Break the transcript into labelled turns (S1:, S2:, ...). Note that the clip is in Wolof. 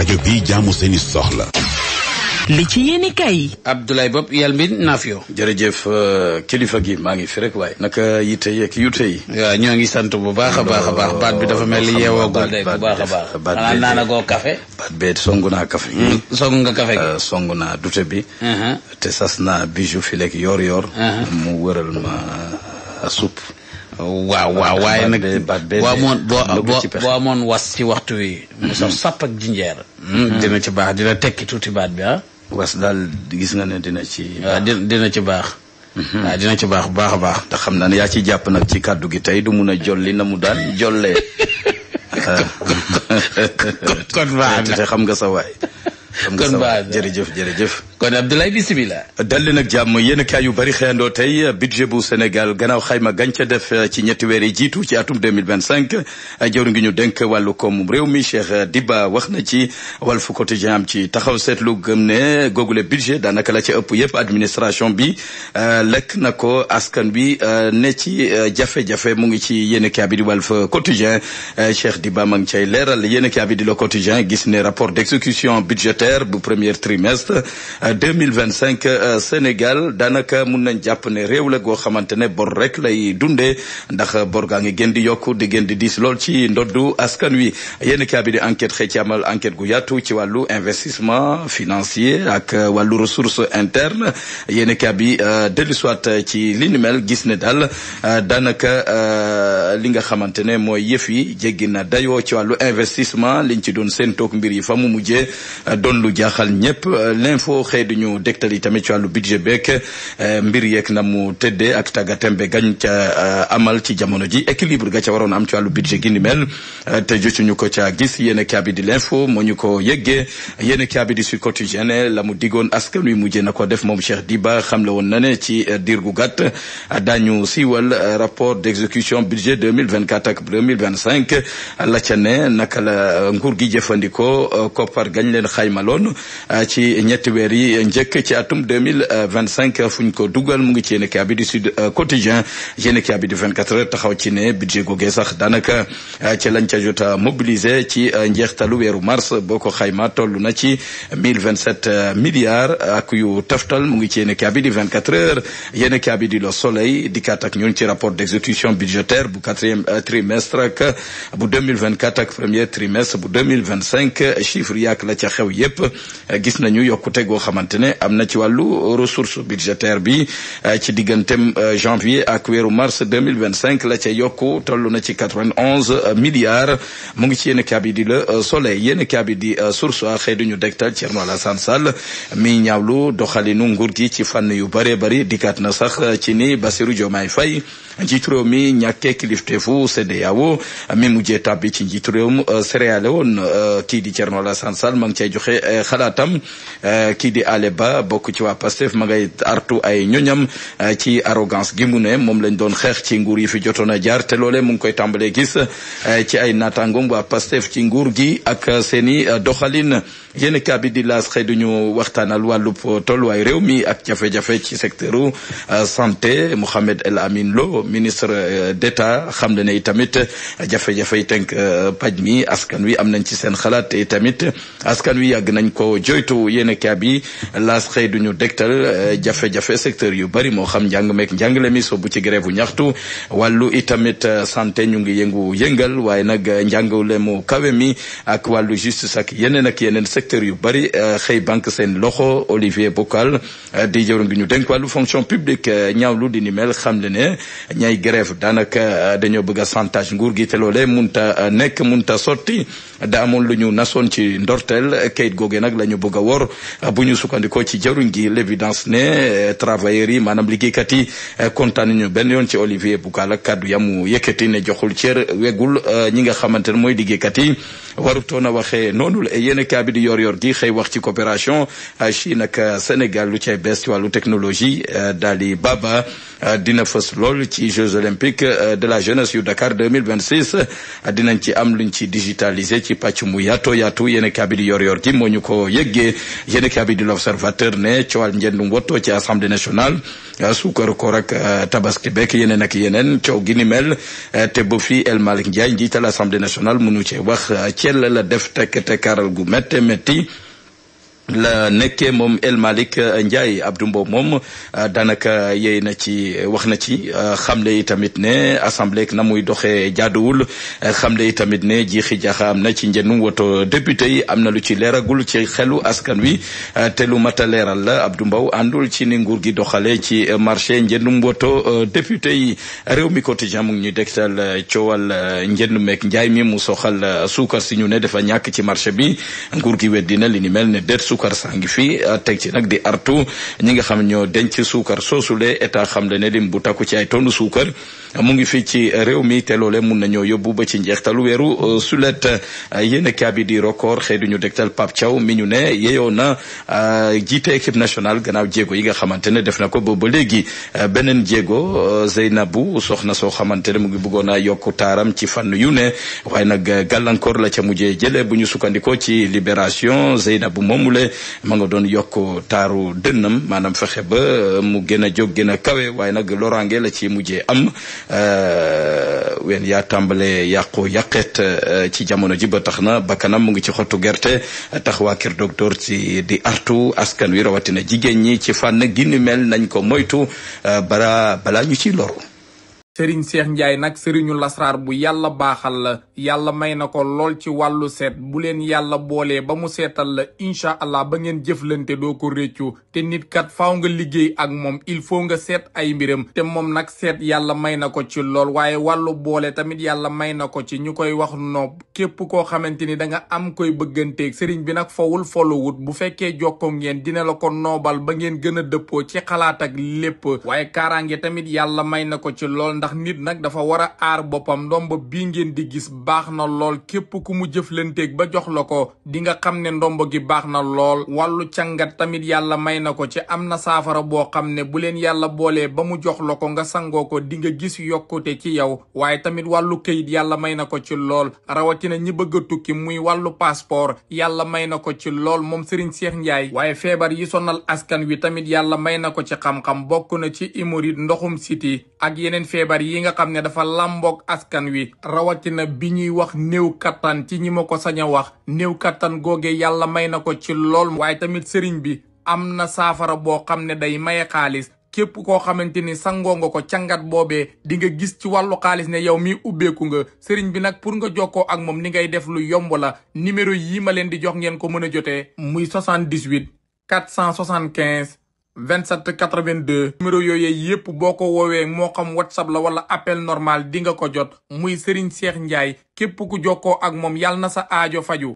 S1: rajo bi jaamu seeni soxla.
S2: li ci yéeni kay
S3: Abdoulaye Bob Yalmin Nafio.
S4: jërëjëf kilifa gi maa ngi fi rek waaye naka yitte yeeg yute yi.
S3: waaw ñoo ngi sant bu baax a baax a baax baat bi dafa mel ni yeewoogul de bu baax a baax. xanaa naanagoo café.
S4: baat bee songu naa café gi.
S3: songu nga café gi.
S4: songu naa dute bi. te sas naa bijou fi lekk yor mu wëral ma supp.
S3: waaw waaye nag boo amoon was ci waxtu wi. mu sax sàpp ak jinjeer. dina ci baax dina tekki tuuti baat bi
S4: was daal gis nga ne dina ci.
S3: waaw dina ci baax. waaw dina ci baax bu baax a baax.
S4: te xam naa ne yaa ci jàpp nag ci kàddu gi tey du mun a jolli na mu daan jollee.
S3: kon baax na
S4: te xam nga sa waay.
S3: kon baax na
S4: jërëjëf.
S3: kon Abdoulaye bisimilah.
S4: dalli nag jàmm yéen kaay yu bari xëyandoo tey budget bu Sénégal gannaaw xayma gañ ca def ci ñetti weer yi jiitu ci atum 2025 jawri ngi ñu dénk wàllu koom réew mi Cheikh Diba wax na ci Walf Quotidien am ci taxaw seetlu gëm ne googule budget daanaka la ca ëpp yëpp administration bi lekk na ko askan bi ne ci jafe-jafe mu ngi ci yéen kaay bi di Walf Quotidien Cheikh Diba ma ngi cay leeral yéen kaay bi di Le Quotidien gis ne rapport d'exécution budgétaire bu premier trimestre 2025 Sénégal daanaka mun nañ jàpp ne réew la goo xamante ne bor rek lay dundee ndax bor gaa ngi gën di yokku di gën di diis lool ci ndoddu askan wi yéen kaa bi di enquête xëy ci amal enquête gu yaatu ci wàllu investissement financier ak wàllu ressource interne yéen kaa bi dellu soit ci li ni mel gis ne daal daanaka li nga xamante ne mooy yëf yi jéggi na dayoo ci wàllu investissement liñ ci doon seen toog mbir yi fa mu mujjee doon lu jaaxal ñëpp l'info xëy du ñu dégtal yi tamit ci wàllu budget beek mbir yeeg na mu tëddee ak tàggatembe gañ ca amal ci jamono ji équilibre ga ca waroon am ci wàllu budget gi ni mel te jotuñu ko ca gis yéen kaabi di l'info moo ñu ko yëggee yéen kaabi di Sud Quotidien la mu digoon askan wi mujjee na ko def moom Cheikh Diba xam la woon na ne ci diir gu gàtt daañu siiwal rapport d'exécution budget 2024 ak 2025 la ca ne naka la nguur gi jëfandikoo koppar gañ leen xaymaloon ci ñetti weer yi njëkk ci atum 2025 fu ñu ko dugal mu ngi ci yéen kaay bi di Sud Quotidien yéen kaay bi di 24 heures taxaw ci ne budget googee sax daanaka ci lañ ca jot a mobiliser ci njeextalu weeru mars boo ko xayma toll na ci 1027 milliards ak yu taftal mu ngi ci yéen kaay bi di 24 heures yéen kaay bi di Le Soleil dikkaat ak ñun ci rapport d'exécution budgétaire bu quatrième trimestre ak bu 2024 ak premier trimestre bu 2025 chiffre yaak la ca xew yépp gis nañu yokkute goo xamante ne am na ci wàllu ressource budgétaire bi ci digganteem janvier ak weeru mars 2025 la ca yokku toll na ci 91 milliards mu ngi ci yéen kaay bi di Le Soleil yéen kaay bi di Source A xëy duñu dégtal Thierno Alassane Sall mi ñaawlu doxalinu nguur gi ci fànn yu bëree bëri dikkaat na sax ci ni Bassirou Diomaye Faye njiitu réew mi ñàkkee kilifteefu CEDEAO mi mujjee tàbbi ci njiitu réewum céréale woon kii di Thierno Alassane Sall ma ngi cay joxe xalaatam kii di Ale Ba bokk ci waa Pastef ma ngay artu ay ñoñam ci arrogance gi mu ne moom lañ doon xeex ci nguur yi fi jotoon a jaar te loolee mu ngi koy tàmbalee gis ci ay naataangoom waa Pastef ci nguur gi ak seeni doxalin yéen kaa bi di laas xëy duñu waxtaanal wàllub tolluwaay réew mi ak jafe-jafe ci secteur santé Mohamed El Amin Lo ministre d'État xam le ne itamit jafe-jafe yi tënk paj mi askan wi am nañ ci seen xalaat te itamit askan wi yàgg nañ ko joytu yéen kaa bi laas xëy duñu dégtal jafe-jafe secteur yu bari moo xam njàng meek njàngale mi soobu ci grève ñaxtu wàllu itamit santé ñu ngi yëngal waaye nag njàngale mu kawe mi ak wàllu justice ak yeneen secteur yu bari xëy banque seen loxo Olivier Bocal di jëwriñ gi ñu dénk wàllu fonction publique ñaawlu di ni mel xam le ne ñay grève daanaka dañoo bëgg a chantage nguur gi te loolee munta sotti da amoon lu ñu nasoon ci ndorteel kayit googe nag la ñu bëgg a wor bu ñu sukkandikoo ci jëwriñ gi l'évidence ne travailleurs yi maanaam liggéeykat yi kontaan ñu benn yoon ci Olivier Bocal ak kaddu yamu yëkkati ne joxul cër wegul ñi nga xamante ne mooy liggéeykat yi warutoon a waxee noonu la yéen kaa bi di yor gi xëy wax ci coopération Chine ak Sénégal lu cay bees ci wàllu technologie daal di baba dina fës lool ci Jeux olympiques de la jeunesse yu Dakar 2026 dinañ ci am luñ ci digitalisé ci pàcc mu yaatu yéenekaay bi di yor gi moo ñu ko yëggee yéenekaay bi di l'Observateur ne coowal njëndum woto ci Assemblée nationale suukaru koor ak tabaski bekk yeneen ak yeneen coow gi ni mel te ba fi El Malick Ndiaye njiital Assemblée nationale mënu cee wax Thiel la def tekkaaral gu métti la nekkee moom El Malick Ndiaye Abdou Mbow moom daanaka yey na ci wax na ci xamle yi tamit ne assemblée na muy doxee jaaduwul xamle yi tamit ne jiixi jaaxa am na ci njëndum woto député yi am na lu ci leeragul ci xelu askan wi te lu mat a leeral la Abdou Mbow àndul ci ni nguur gi doxalee ci marché njëndum woto député yi réew mi quotidien mu ngi ñuy dégtal coowal njënd meek njaay mi mu soxal suukar si ñu ne dafa ñàkk ci marché bi nguur gi weddina li ni mel ne déet suukar saa ngi fi teg ci nag di artu ñi nga xam ñoo denc suukar soosule état xam le ne lim bu takku ci ay tonnu suukar mu ngi fi ci réew mi te loole mun nañoo yóbbu ba ci njeextalu weeru sulet yéen kaabi di record xëy duñu dégtal Pape Thiaw mi ñu ne yeyoo na jiite équipe nationale gannaaw jéego yi nga xamante ne def na ko ba léegi beneen jéego Zeynabou soxna soo xamante ne mu ngi bëggoon a yokku taaram ci fànn yu ne waaye nag gàllankoor la ca mujjee jële bu ñu sukkandikoo ci Libération Zeynabou moomule ma nga doon yokk taaru dënnam maanaam fexe ba mu gën a jóg gën a kawe waaye nag loraange la ci mujjee am wen yaa tàmbale yàqu yàqet ci jamono ji ba tax na bakkanam mu ngi ci xottu gerte tax waa kër docteur ci di artu askan wi rawatina jigéen ñi ci fànn gi ni mel nañ ko moytu balaa ñu ciy loru.
S5: Serigne Cheikh Ndiaye nag sëriñu lasraar bu yàlla baaxal la yàlla may na ko lool ci wàllu seet bu leen yàlla boolee ba mu seetal la incha allah ba ngeen jëflante doo ko réccu te nit kat faaw nga liggéey ak moom il faut nga seet ay mbiram te moom nag seet yàlla may na ko ci lool waaye wàllu boole tamit yàlla may na ko ci ñu koy wax noob képp koo xamante ni da nga am koy bëgganteeg sëriñ bi nag fowul folowut bu fekkee jokkoo ngeen dina la ko noobal ba ngeen gën a dëppoo ci xalaat ak lépp waaye kaaraange tamit yàlla may na ko ci lool ndax nit nag dafa war a aar boppam ndombo bii ngeen di gis baax na lool képp ku mu jëflanteeg ba jox la ko di nga xam ne ndombo gi baax na lool wàllu càngat tamit yàlla may na ko ci am na saafara boo xam ne bu leen yàlla boolee ba mu jox la ko nga sangoo ko di nga gis yokkute ci yow waaye tamit wàllu këyit yàlla may na ko ci lool rawatina ñi bëgg a tukki muy wàllu passeport yàlla may na ko ci lool moom Serigne Cheikh Ndiaye waaye feebar yi sonal askan wi tamit yàlla may na ko ci xam-xam bokk na ci hémorroïde ndoxum siti ak yeneen feebar yi nga xam ne dafa làmboog askan wi rawatina bi ñuy wax néew kattan ci ñi ma ko sañ a wax néew kattan googe yàlla may na ko ci lool waaye tamit sëriñ bi am na saafara boo xam ne day maye xaalis képp koo xamante ni sangoo nga ko càngat boobee di nga gis ci wàllu xaalis ne yow mi ubbeeku nga sëriñ bi nag pour nga jokkoo ak moom ni ngay def lu yomb la numéro yii ma leen di jox ngeen ko mën a jotee muy 78 475 27 82 numéro yooyu yépp boo ko woowee moo xam whatsapp la wala appel normal di nga ko jot muy Serigne Cheikh Ndiaye képp ku jokkoo ak moom yàlla na sa aajo faju